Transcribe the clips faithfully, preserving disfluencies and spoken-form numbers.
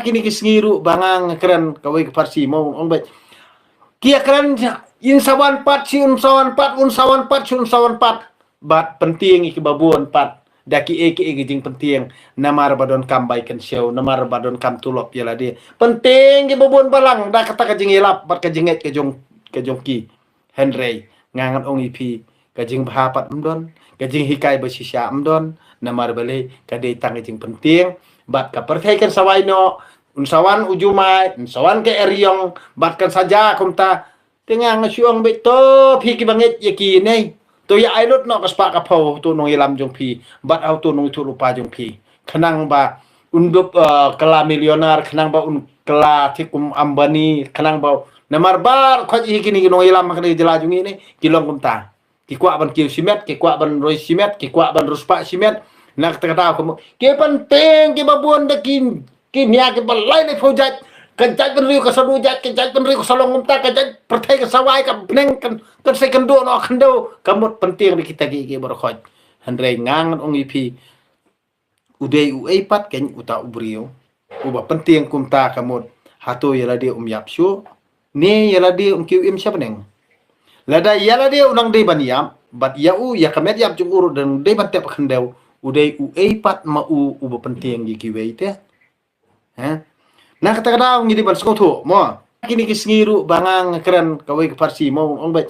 Kine ki sngi ruh ba nga kren kawei ka pharshi mo ong beit. Ki ïa kren in sa wan pat shi un sa wan pat, un sa wan pat shi un sa wan pat. Bad pyntieng ïa ki babun pat da ki ei ki ei ki jingpyntieng, namar ba donkam bai kynshew, namar ba donkam tulop ïa lade. Pyntieng ki babun balang da kata ka jingïalap bad ka jingngeit ka jong ka jong ki. Hynrei nga ngan ong ïa phi, ka jingbha pat ym don, ka jinghikai ba shisha ym don, namar balei? Ka dei tang ka jingpyntieng. Bad ka pyrthei kan sa wai noh, un sa wan u jumai, un sa wan ka eriong, bad kan sa jia kumta. Te nga nga shu ong beit, to phi ki bangeit ïa ki nei, to ïa ai lut noh ka spah ka phew ha uto u nongïalam jong phi bad ha uto u nongïathuhlypa jong phi, khnang ba un dup, eh, kylla millionaire, khnang ba un kylla thik kum Ambani, khnang ba, namar baroh khoit hi kine ki nongïalam ha kane ka jylla jong ngi ne ki long kumta. Ki kwah ban kiew shimet, ki kwah ban roi shimet, ki kwah ban riewspah shimet. Na kata ka daw ka mut ki pyntieng ki babun da ki, ki nia ki ba lai lai phew jait. Ka jaitbynriew ka sa duh jait, ka jaitbynriew ka sa long kumta, ka jait pyrthei ka sa wai, ka bneng kan, kan sa ïakynduh noh khyndew. Ka mut pyntieng da kita ki, ki baroh khoit. Hynrei nga ngan ong ïa phi, u dei uei pat kein uta u briew uba pyntieng kumta? Ka mut hato ïa lade um ïap shuh, ne ïa lade um kiew im sha bneng? Lada ïa lade u nang dei ban ïap, bad ïa u, ïa ka met ïap jong u ruh dang dei ban tep ha khyndew, u dei uei pat ma u uba pyntieng ïa kiwei te? Ha? Na kata ka daw ngi dei ban sngewthuh mo. Kine ki sngi ruh ba nga kren kawei ka pharshi mo ong beit.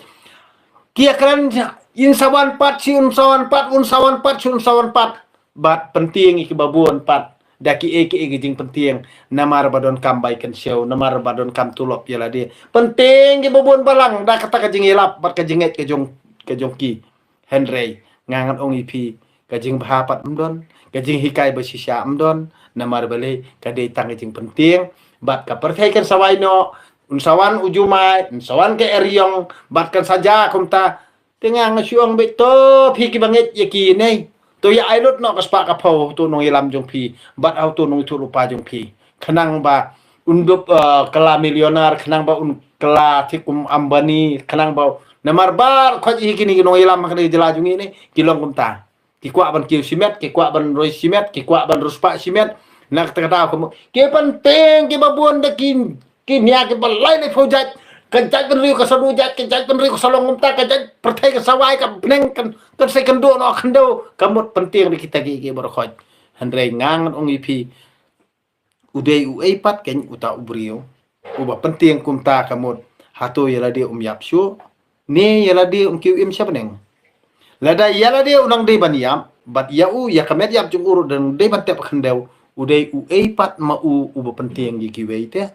Ki ïa kren in sa wan pat shi un sa wan pat, un sa wan pat shi un sa wan pat. Bad pyntieng ïa ki babun pat da ki ei ki ei ki jingpyntieng, namar ba donkam bai kynshew, namar ba donkam tulop ïa lade. Pyntieng ki babun balang da kata ka jingïalap bad ka jingngeit ka jong ka jong ki. Hynrei nga ngan ong ïa phi, ka jingbha pat ym don, ka jinghikai ba shisha ym don, namar balei? Ka dei tang ka jingpyntieng. Bad ka pyrthei kan sa wai noh, un sa wan u jumai, un sa wan ka eriong, bad kan sa jia kumta. Te nga nga shu ong beit, to phi ki bangeit ïa ki nei, to ïa ai lut noh ka spah ka phew ha uto u nongïalam jong phi bad ha uto u nongïathuhlypa jong phi, khnang ba un dup, eh, kylla millionaire, khnang ba un kylla thik kum Ambani, khnang ba, namar baroh khoit hi kine ki nongïalam ha kane ka jylla jong ngi ne ki long kumta. Ki kwah ban kiew shimet, ki kwah ban roi shimet, ki kwah ban riewspah shimet. Na kata ka daw ka mut ki pyntieng ki babun da ki, ki nia ki ba lai lai phew jait. Ka jaitbynriew ka sa duh jait, ka jaitbynriew ka sa long kumta, ka jait pyrthei ka sa wai, ka bneng kan, kan sa ïakynduh noh khyndew. Ka mut pyntieng da kita ki, ki baroh khoit. Hynrei nga ngan ong ïa phi, u dei uei pat kein uta u briew uba pyntieng kumta? Ka mut hato ïa lade um ïap shuh, ne ïa lade um kiew im sha bneng? Lada ïa lade u nang dei ban ïap, bad ïa u, ïa ka met ïap jong u ruh dang dei ban tep ha khyndew, u dei uei pat ma u uba pyntieng ïa kiwei te?